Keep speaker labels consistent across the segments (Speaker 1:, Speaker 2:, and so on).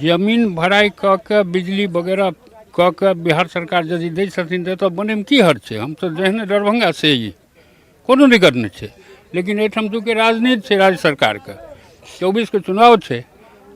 Speaker 1: जमीन भराइ कऽ के बिजली वगैरह कऽ के बिहार सरकार यदि दै छथिन तऽ एतऽ बनैमे की हर्ज छै? हम तऽ जेहने दरभंगा से ही कोनो दिक्कत नहि छै। लेकिन एहिठाम चूँकि राजनीति छै, राज्य सरकारके 24के चुनाव छै,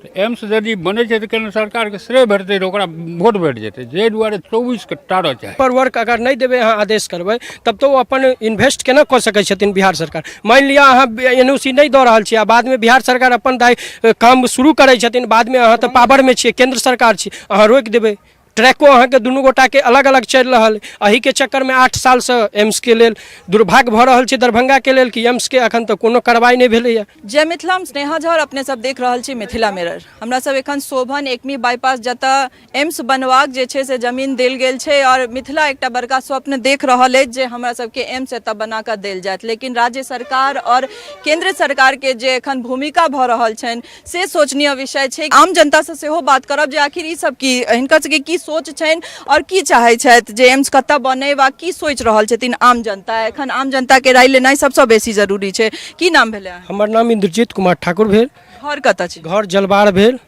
Speaker 1: तऽ एम्स यदि बनै छै तऽ केन्द्र सरकारके श्रेय भेटतै, तऽ ओकरा वोट भेट जेतै, जाहि दुआरे 24के टारऽ चाही।
Speaker 2: पर वर्क अगर नहि देबै अहाँ, आदेश करबै, तब तऽ ओ अपन इन्वेस्ट केना कऽ सकै छथिन बिहार सरकार? मानि लिअ अहाँ एन ओ सी नहि दऽ रहल छियै आ बादमे बिहार सरकार अपन दाय काम शुरू करै छथिन, बादमे अहाँ तऽ पावरमे छियै, केन्द्र सरकार छी, अहाँ रोकि देबै। ट्रैको अहाँके दुनू गोटाके अलग अलग चलि रहल। एहिके चक्करमे 8 सालसँ एम्सके लेल दुर्भाग्य भऽ रहल छै दरभंगाके लेल कि एम्सके एखन तक कोनो कार्रवाइ नहि भेलैए।
Speaker 3: जय मिथिला, हम स्नेहा झा और अपने सब देख रहल छी मिथिला मिरर। हमरा सब एखन शोभन एकमी बाईपास, जतऽ एम्स बनबाक जे छै से जमीन देल गेल छै और मिथिला एकटा बड़का स्वप्न देख रहल अछि जे हमरा सबके एम्स एतऽ बना कऽ देल जायत, लेकिन राज्य सरकार और केंद्र सरकार के जे एखन भूमिका भऽ रहल छनि से सोचनीय विषय छै। आम जनतासँ सेहो बात करब जे आखिर ई सब की, हिनकर सबके की सोच छनि और की चाहै छथि जे एम्स कतऽ बनै वा की सोचि रहल छथिन आम जनता। एखन आम जनताके राय लेनाइ सबसँ बेसी जरूरी छै। की नाम भेलै अहाँके?
Speaker 2: हमर नाम इंद्रजीत कुमार ठाकुर भेल।
Speaker 3: घर कतऽ छै?
Speaker 2: घर जलवार भेल।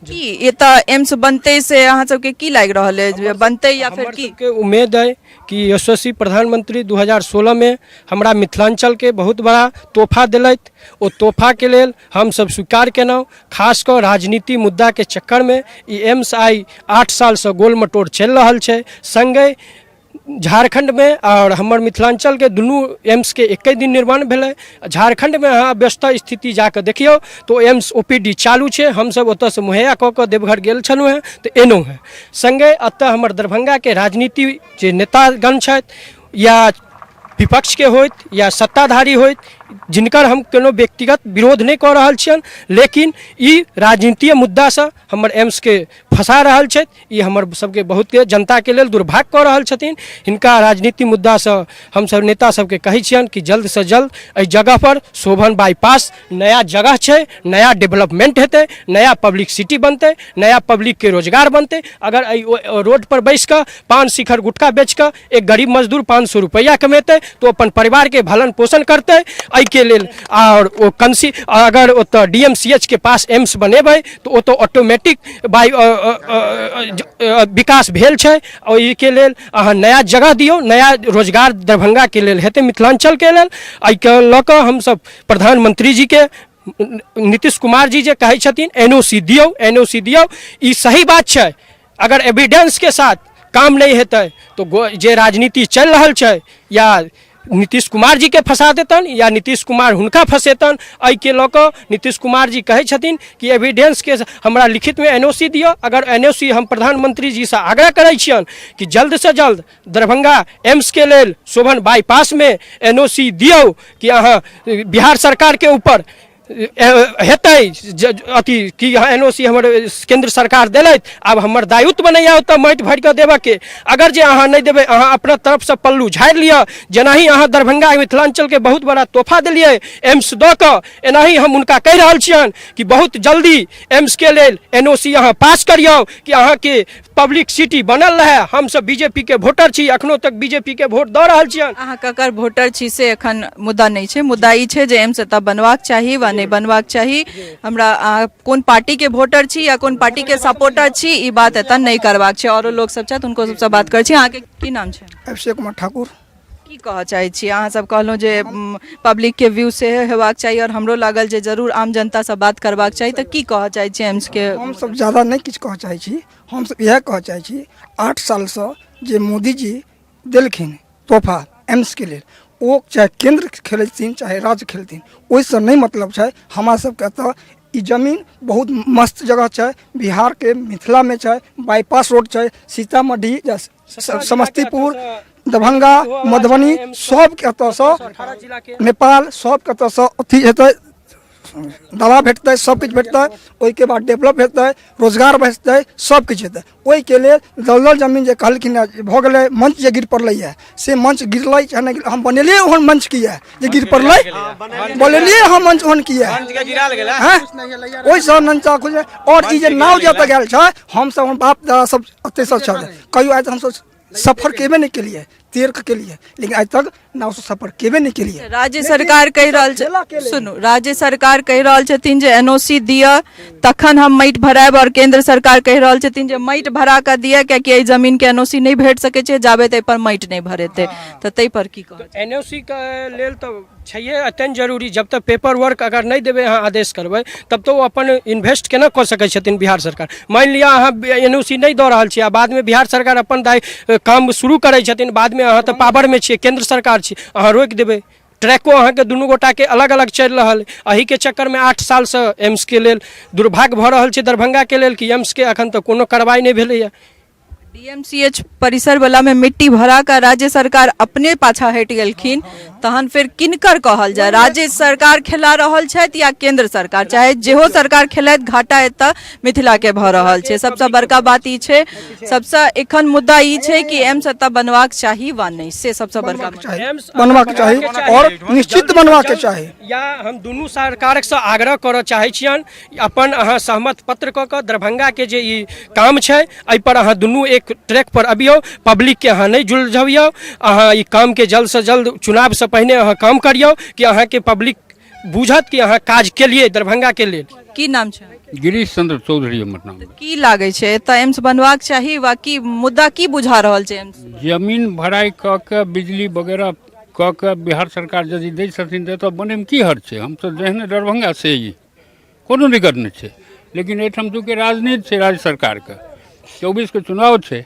Speaker 3: की एतऽ एम्स बनतै से अहाँ सबके की लागि रहल अछि जे बनतै या फेर
Speaker 2: हमर
Speaker 3: की?
Speaker 2: सबके उम्मीद अइ कि यशस्वी प्रधानमंत्री 2016 में हमरा मिथिलांचलके बहुत बड़ा तोहफा देलथि। ओ तोहफाके लेल हमसब स्वीकार केलहुँ। खास कऽ राजनीति मुद्दाके चक्करमे ई एम्स आइ 8 सालसँ गोल मटोर चलि रहल छै। सङ्गहि झारखण्डमे आओर हमर मिथिलाञ्चलके दुनू एम्सके एके दिन निर्माण भेलै। झारखण्डमे अहाँ व्यस्त स्थिति जाकऽ देखियौ तऽ ओ एम्स ओ पी डी चालू छै। हमसब ओतऽसँ मुहैया कऽ कऽ देवघर गेल छलहुँ हेँ तऽ एलहुँ हेँ। सङ्गे एतऽ हमर दरभंगाके राजनीति जे नेतागण छथि, या विपक्षके होथि या सत्ताधारी होथि, जिनकर हम कोनो व्यक्तिगत विरोध नहि कऽ रहल छियनि, लेकिन ई राजनीतिय मुद्दासँ हमर एम्सके फँसा रहल छथि। ई हमर सबके बहुत जनताके लेल दुर्भाग्य कऽ रहल छथिन। हिनका राजनीति मुद्दासँ हमसब नेता सबके कहै छियनि कि जल्दसँ जल्द एहि जगहपर शोभन बाईपास नया जगह छै, नया डेवलपमेंट हेतै, नया पब्लिक सिटी बनतै, नया पब्लिकके रोजगार बनतै। अगर एहि रोडपर बैस कऽ पान शिखर गुटखा बेच कऽ एक गरीब मजदूर 500 रुपैआ कमेतै तऽ ओ अपन परिवारके भलन पोषण करतै एहिके लेल। आओर ओ कंसी अगर ओतऽ डी एम सी एच के पास एम्स बनेबै तऽ ओ तऽ ऑटोमेटिक बाई विकास भेल छै। ओहिके लेल अहाँ नया जगह दियौ, नया रोजगार दरभंगाके लेल हेतै, मिथिलाञ्चलके लेल। एहिके लऽ कऽ हमसब प्रधानमंत्री जीके, नीतीश कुमार जी जे कहै छथिन एन ओ सी दियौ, एन ओ सी दियौ, ई सही बात छै। अगर एविडेंसके साथ काम नहि हेतै तऽ जे राजनीति चलि रहल छै, या नीतीश कुमार जीके फंसा देतनि या नीतीश कुमार हुनका फंसेतनि। एहिके लऽ कऽ नीतीश कुमार जी कहै छथिन कि एविडेंसके हमरा लिखितमे एन ओ सी दिअ। अगर एन ओ सी, हम प्रधानमंत्री जीसँ आग्रह करै छियनि कि जल्दसँ जल्द दरभंगा एम्सके लेल शोभन बाईपासमे एन ओ सी दियौ कि अहाँ बिहार सरकारके ऊपर हेतै अथी कि एन ओ सी हमर केन्द्र सरकार देलथि, आब हमर दायित्व बनैया ओतऽ माटि भरि कऽ देबऽके। अगर जे अहाँ नहि देबै, अहाँ अपना तरफसँ पल्लू झाड़ि लिअ। जेनाही अहाँ दरभंगा मिथिलाञ्चलके बहुत बड़ा तोहफा देलियै एम्स दऽ कऽ, एनाही हम हुनका कहि रहल छियनि कि बहुत जल्दी एम्सके लेल एन ओ सी अहाँ पास करियौ कि अहाँके पब्लिक सिटी बनल रहै। हमसब बीजेपी के वोटर छी, अखनो तक बीजेपी के वोट दऽ रहल छियनि।
Speaker 3: अहाँ ककर वोटर छी से एखन मुद्दा नहि छै। मुद्दा ई छै जे एम्स एतऽ बनबाक चाही वा नहि बनबाक चाही। हमरा अहाँ कोन पार्टी के वोटर छी या कोन पार्टी के सपोर्टर छी, ई बात एतऽ नहि करबाक छै। औरो लोक सब छथि, हुनको सबसँ बात करै छी। अहाँके की नाम छै?
Speaker 4: अभिषेक कुमार ठाकुर।
Speaker 3: की कहऽ चाहै छी? अहाँ सब कहलहुँ जे पब्लिक के व्यू सेहो हेबाक चाही और हमरो लागल जे जरूर आम जनतासँ बात करबाक चाही, तऽ की कहऽ चाहै छी एम्स के?
Speaker 4: हमसब ज्यादा नहि किछु कहऽ चाहै छी। हमसब इएह कहऽ चाहै छी, 8 सालसँ जे मोदीजी देलखिन तोहफा एम्सके लेल, ओ चाहे केन्द्र खेलथिन चाहे राज्य खेलथिन, ओहिसँ नहि मतलब छै। हमरा सबके एतऽ ई जमीन बहुत मस्त जगह छै, बिहारके मिथिलामे छै, बाईपास रोड छै, सीतामढ़ी, समस्तीपुर, दरभंगा, मधुबनी सबके एतऽसँ, नेपाल सबके एतऽसँ अथी हेतै, दवा भेटतै, सब किछु भेटतै। ओहिके बाद डेवलप हेतै, रोजगार भेटतै, सब किछु हेतै। ओहिके लेल दलदल जमीन जे कहलखिन हँ भऽ गेलै, मंच जे गिर पड़लै हँ से मंच गिरलै चाहे नहि गिरलै, हम बनेलियै ओहन मंच किए जे गिर पड़लै? बनेलियै हम मंच ओहन किए हँ? ओहिसँ नंचा खुजै। आओर ई जे नाव जे एतऽ गेल छै, हमसब, हम बाप दादा सब एतऽसँ छलै, कहियो आइ तक हमसब सफर केबे नहि केलियै। 13 के केलिए, लेकिन आइ तक नाव से सफर केबे नहि केलिए।
Speaker 3: राज्य सरकार कहि रहल छै, सुनू, राज्य सरकार कहि रहल छथिन जे एनओसी दिअ तखन हम माटि भरायब, आओर केंद्र सरकार कहि रहल छथिन जे माटि भरा कऽ दिअ, कियाकि एहि जमीन के एनओसी नहि भेट सकै छै जाबे एहि पर माटि नहि भरेतै। तऽ ताहि पर की कहब?
Speaker 2: एनओसी के लेल तऽ छैहे अत्यंत जरूरी। जब तक पेपर वर्क अगर नहि देबै अहाँ, आदेश करबै, तब तऽ ओ अपन इन्वेस्ट केना कऽ सकै छथिन बिहार सरकार? मानि लिअ अहाँ एनओसी नहि दऽ रहल छियै आ बादमे बिहार सरकार अपन दाय काम शुरू करै छथिन, बादमे अहाँ तऽ पावरमे छियै, केन्द्र सरकार छी, अहाँ रोकि देबै। ट्रैको अहाँके दुनू गोटाके अलग अलग चलि रहल। एहिके चक्करमे 8 सालसँ एम्सके लेल दुर्भाग्य भऽ रहल छै दरभंगाके लेल कि एम्सके एखन तक कोनो कार्रवाइ नहि भेलैए।
Speaker 3: डीएमसीएच परिसर वाला में मिट्टी भरा कऽ राज्य सरकार अपने पाछा हटि गेलखिन, तहन फेर किनकर कहल जाय? राज्य सरकार खेला रहल छथि या केंद्र सरकार? चाहे जेहो सरकार खेलैत, घाटा एतऽ मिथिला के भऽ रहल छै। सबसँ बड़का बात ई छै, सबसँ एखन मुद्दा ई छै कि एम्स एतऽ बनबाक चाही वा नहि, से सबसँ बड़का मुद्दा।
Speaker 2: एम्स
Speaker 4: बनबाक चाही आओर निश्चित बनबाक चाही।
Speaker 2: या हम दुनू सरकारसँ आग्रह करऽ चाहै छियनि, अपन अहाँ सहमत पत्र कऽ कऽ दरभंगाके जे ई काम छै एहिपर अहाँ दुनू एक ट्रैक पर अबियौ। पब्लिकके अहाँ नहि जुलझबियौ। अहाँ ई कामके जल्दसँ जल्द चुनावसँ पहिने अहाँ काम करियौ कि अहाँके पब्लिक बुझत कि अहाँ काज केलियै दरभंगाके लेल।
Speaker 3: की नाम छै?
Speaker 1: गिरीश चंद्र चौधरी हमर नाम।
Speaker 3: की लागै छै, एतऽ एम्स बनबाक चाही वा की मुद्दा की बुझा रहल छै एम्स?
Speaker 1: जमीन भराइ कऽ के, बिजली वगैरह कऽ के बिहार सरकार यदि दै छथिन तऽ एतऽ बनैमे की हर्ज छै? हम तऽ जेहने दरभंगा से ही, कोनो दिक्कत नहि छै। लेकिन एहिठाम चूँकि राजनीति छै, राज्य सरकारके 24के चुनाव छै,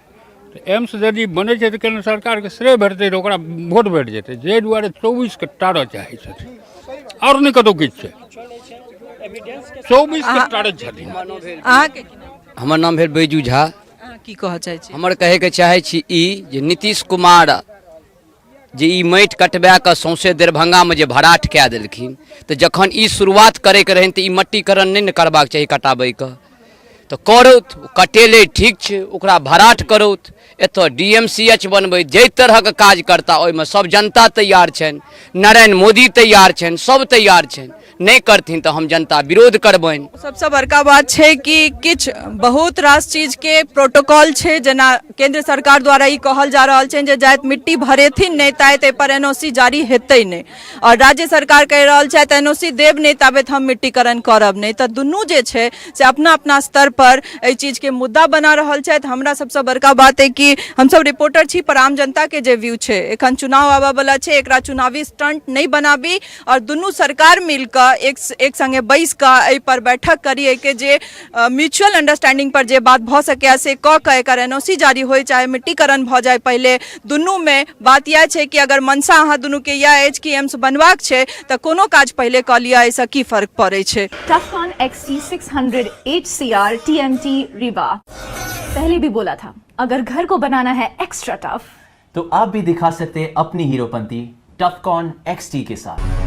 Speaker 1: तऽ एम्स यदि बनै छै तऽ केन्द्र सरकारके श्रेय भेटतै, तऽ ओकरा वोट भेट जेतै। जाहि दुआरे 24के टारऽ चाहै छथिन, आओर नहि कतहु किछु छै। 24के टारै छथिन।
Speaker 3: अहाँके की नाम?
Speaker 5: हमर नाम भेल बैजू झा।
Speaker 3: अहाँ की कहऽ चाहै छी?
Speaker 5: हमर कहैके चाहै छी ई जे नीतीश कुमार जे ई माटि कटबा कऽ सौंसे दरभंगामे जे भराठ कए देलखिन, तऽ जखन ई शुरुआत करैके रहनि तऽ ई मट्टीकरण नहि ने करबाक चाही। कटाबैके तऽ करौथ, कटेलै ठीक छै, ओकरा भराठ करौथ, एतऽ डी एम सी एच बनबै, जाहि तरहक काज करता ओहिमे सब जनता तैयार छनि, नरेन्द्र मोदी तैयार छनि, सब तैयार छनि। नहि करथिन तऽ हम जनता विरोध करबनि।
Speaker 3: सबसँ बड़का बात छै कि किछु बहुत रास चीजके प्रोटोकॉल छै। जेना केंद्र सरकार द्वारा ई कहल जा रहल छै जे जाइत मिट्टी भरेथिन नहि ताइत एहिपर एनओसी जारी हेतै नहि, आओर राज्य सरकार कहि रहल छथि एनओसी देब नहि ताबत हम मिट्टीकरण करब नहि। तऽ दुनू जे छै से अपना अपना स्तर पर एहि चीजके मुद्दा बना रहल छथि। हमरा सबसँ बड़का बात अइ कि हमसब रिपोर्टर छी, पर आम जनताके जे व्यू छै, एखन चुनाव आबऽवला छै, एकरा चुनावी स्टंट नहि बनाबी आओर दुनू सरकार मिलकऽ एक एक संगे बैस कऽ एहि पर बैठक करी। एहिके जे म्यूचुअल अंडरस्टैंडिंग पर जे बात भऽ सकैए से कऽ कऽ एकर एनओसी जारी होइ, चाहे मिट्टीकरण भऽ जाय पहिले दुनूमे। बात इएह छै कि अगर मनसा अहाँ दुनूके इएह अछि कि एम्स बनबाक छै तऽ कोनो काज पहिले कऽ लिअ, एहिसँ की फर्क पड़ै छै?
Speaker 6: Tufcon XT600 HCR TMT Rewa। पहले भी बोला था, अगर घर को बनाना है एक्स्ट्रा टफ
Speaker 7: तो आप भी दिखा सकते हैं अपनी हीरोपंती टफकॉन XT के साथ।